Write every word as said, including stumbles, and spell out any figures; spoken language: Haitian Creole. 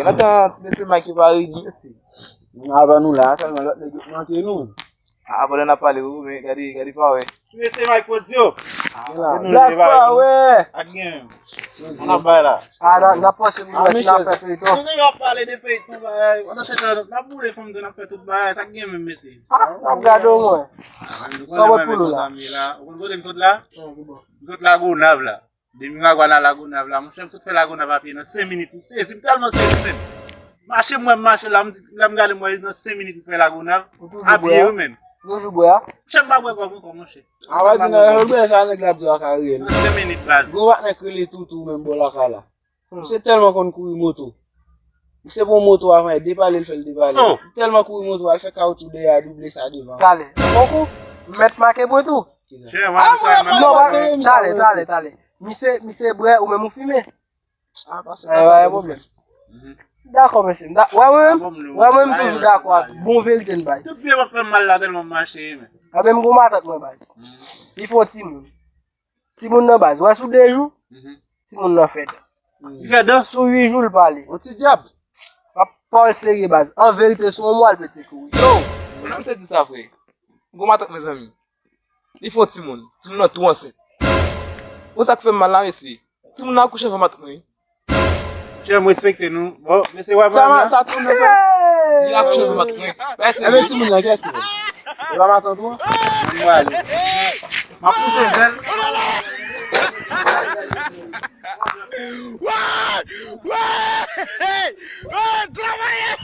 Gentan, ti mesye Mike yo pa redi, mesye. Avan nou la, sèlman lòt nèg yo manke nou. A, pandan n ap pale, wi, men gade, gade pa wè. Ti mesye Mike Podio. Black Power. Ak gen menm. N ap bay la. A, n ap panse pou nou wè si n ap fè feyton. Nou toujou ap pale de feyton, bagay. Pandan se tan, n ap boule fanm tou, n ap fè tout bagay. Sa k gen menm, mesye? A, n ap gade w mwen. Sa w pot pou nou la? Ou konn kote m sot la? M sot Lagonav la. De Miragwàn a Lagonav la, monchè, m sot fè Lagonav a pye nan senk minit. M sezi, m tèlman sezi, menm. Mache m wè m mache la, m di, lè m gade m wè nan senk minit m fè Lagonav a pye, wi, menm. Ou toujou bwè a? Monchè, m pa bwè gwòg ankò, monchè. A, w a di nan bwè sa, nèg la ap di w a ka reyèl. Nan senk minit, baz. Gwo patnè k rele Toutou, menm bò lakay la. Misye tèlman konn kouri moto. Misye pran moto avan, e depale, l fè l depale. Li tèlman kouri moto, al fè kawotchou dèyè a, double sa devan. Talè. Bon kou, m mèt make pwen tou. Chè, mwen, sa, mwen, non, pa, talè, talè, talè. Misye, misye bwè, ou menm ou fimen. A, pa se pa gen pwoblèm. Dakò, mesye. Wè, mwen menm, wè, mwen menm toujou dakò ak bon verite n bay. Tout pye w ap fè m mal la tèlman m mache, men. A, menm gon matant mwen, baz. Li fè yon timoun. Timoun nan, baz. Wè, sou de jou, timoun nan fè dan. Li fè dan? Sou uit jou, l pale. Yon ti dyab. Pap, pawòl serye, baz. An verite, sou yon mwa, l pete kouri. Yo! Mwen menm se di sa, frè. Gon matant, mezanmi. Li fè yon timoun. Timoun nan tou ansent. Bon, sa k fè m mal la, mesye. Timoun nan akouche anvan matant mwen, wi. Chè, m respekte nou. Bon, mesye, w ap sa, sa timoun nan fè? Li akouche anvan matant mwen. Ebyen, timoun nan, kiyès ki fè? E pa matant ou an? M prale. M ap pouse zèl. Wè! Wè! Wè! Travayè!